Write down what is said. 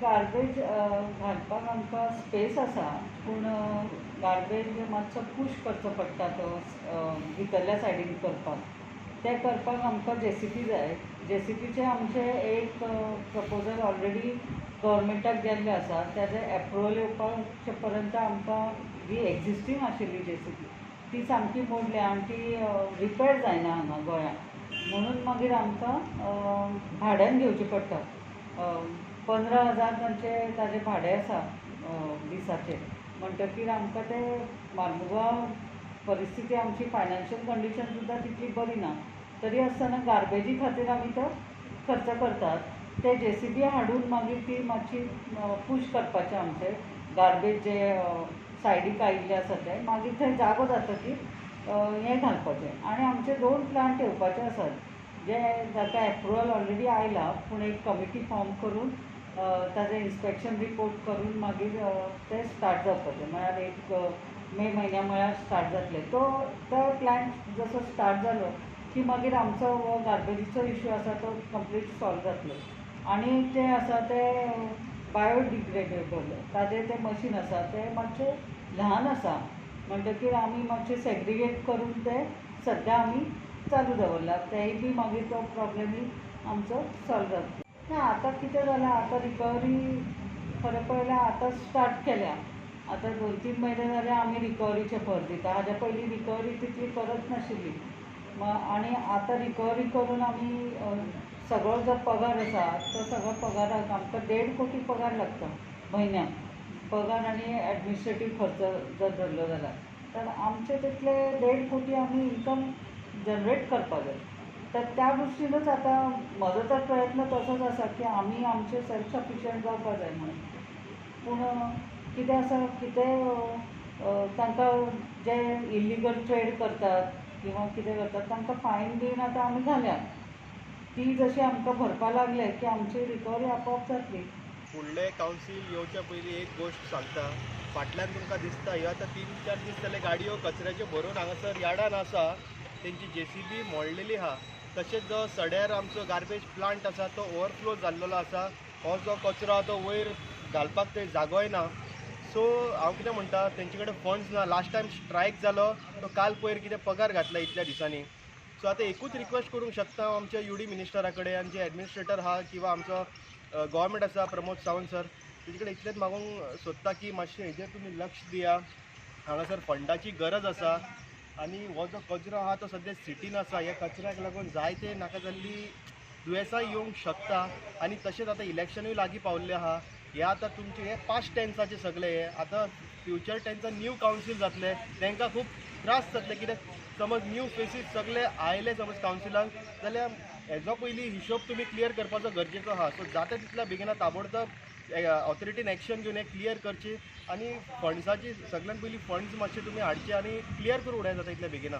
Garbage घालपाक आमकां space आसा, पूण गार्बेज मातसो पूश करचो पडटा तो भितरल्या सायडीन करपाक. तें करपाक आमकां जेसीबी जाय. जेसीबीचें आमचें एक प्रपोजल ऑलरेडी गव्हर्मेंटाक गेल्लें आसा. ताजें एप्रुवल येवपाचे पर्यंत आमकां जी एग्जिस्टींग आशिल्ली जेसीबी ती सामकी मोडल्या आनी ती रिपेर जायना हांगा गोंयांत, म्हणून मागीर आमकां भाड्यान घेवची पडटा. 15,000 तांचे ताजें भाडें आसा दिसाचें. म्हणटकीर आमकां तें मार्मुगांव परिस्थिती आमची फायनान्शियल कंडिशन सुद्दां तितली बरी ना, तरी आसतना गार्बेजी खातीर आमी तो खर्च करतात. ते जेसीबी हाडून मागीर ती मातशी पूश करपाचें आमचें गार्बेज जे सायडीक आयिल्ले आसा ते मागीर थंय जागो जातकीर हें घालपाचें. आनी आमचे 2 प्लांट येवपाचे आसात जे जाका एप्रुवल ऑलरेडी आयला, पूण एक कमिटी फॉर्म करून ताजें इन्स्पेक्शन रिपोर्ट करून मागीर ते स्टार्ट जावपाचे, म्हळ्यार एक मे म्हयन्या म्हळ्यार स्टार्ट जातले. तो तो प्लांट जसो स्टार्ट जालो की मागीर आमचो हो गार्बेजीचो इशू आसा तो कंप्लीट सॉल्व जातलो. आनी जें आसा तें बायोडिग्रेडेबल ताजें तें मशीन आसा तें मातशें ल्हान आसा, म्हणटकीर आमी मातशें सेग्रिगेट करून तें सद्या आमी चालू दवरला. तेंय बी मागीर तो प्रॉब्लेमूय आमचो सॉल्व जातलो. ना आतां कितें जालां, आतां रिकवरी खरें पळयल्यार आतां स्टार्ट केल्या. आतां 2-3 म्हयने जाले आमी रिकवरीचे भर दिता. हाज्या पयलीं रिकवरी तितली करत नाशिल्ली. आनी आतां रिकवरी करून आमी सगळो जो पगार आसा तो सगळो पगाराक आमकां 1.5 कोटी पगार लागता म्हयन्याक, पगार आनी एडमिनिस्ट्रेटीव खर्च जर धरलो जाल्यार, तर आमचे तितले 1.5 कोटी आमी इन्कम जनरेट करपाक जाय. तर त्या दृश्टीनूच आतां म्हजो तर प्रयत्न तसोच आसा की आमी आमचे सेल्फ सफिशियंट जावपाक जाय म्हणून. पूण कितें आसा, कितें तांकां जे इलिगल ट्रेड करतात किंवा कितें करतात तांकां फायन बीन आतां आमी घाल्या, ती जशी आमकां भरपा लागले की आमची रिकवरी आपोआप जातली. फुडले कावन्सील येवच्या पयलीं एक गोश्ट सांगता, फाटल्यान तुमकां दिसता ह्यो आतां 3-4 दीस जाले गाडयो कचऱ्याच्यो भरून हांगासर यार्डान आसा, तेंची जेसीबी मोडलेली आहा. तशेंच जो सड्यार आमचो गार्बेज प्लांट आसा तो ओवरफ्लो जाल्लो आसा. हो जो कचरो आहा तो वयर घालपाक थंय जागोय ना. सो हांव कितें म्हणटा, तेंचे कडेन फंड्स ना. लास्ट टायम स्ट्रायक जालो तो काल पयर कितें पगार घातला इतल्या दिसांनी. सो आतां एकूच रिक्वेस्ट करूंक शकता हांव आमच्या यू डी मिनिस्टरा कडेन आनी जे एडमिनिस्ट्रेटर आहा किंवा आमचो गव्हर्मेंट आसा प्रमोद सावंत सर, तेजे कडेन इतलेंच मागूंक सोदता की मातशें हेजेर तुमी लक्ष दिया. हांगासर फंडाची गरज आसा आनी हो जो कचरो आहा तो सद्या सिटीन आसा. ह्या कचऱ्याक लागून जायते नाका जाल्ली दुयेंसां येवंक शकता. आनी तशेंच आतां इलेक्शनूय लागीं पावल्लें आहा. हे आतां तुमचे हे पास्ट टेन्साचे सगळे हे आतां फ्युचर टेन्सान न्यू कावन्सील जातले, तांकां खूब त्रास जातले. कित्याक समज न्यू फेसीस सगळे आयले समज कावन्सिलांक जाल्यार हेजो पयलीं हिशोब तुमी क्लियर करपाचो गरजेचो आहा. सो जाता तितल्या बेगिना ताबडतोब ऑथॉरिटीन एक्शन घेवन हें क्लियर करची आनी फंड्साची सगळ्यान पयलीं फंड्स मातशे तुमी हाडचे आनी क्लियर करून उडय जाता इतल्या बेगिना.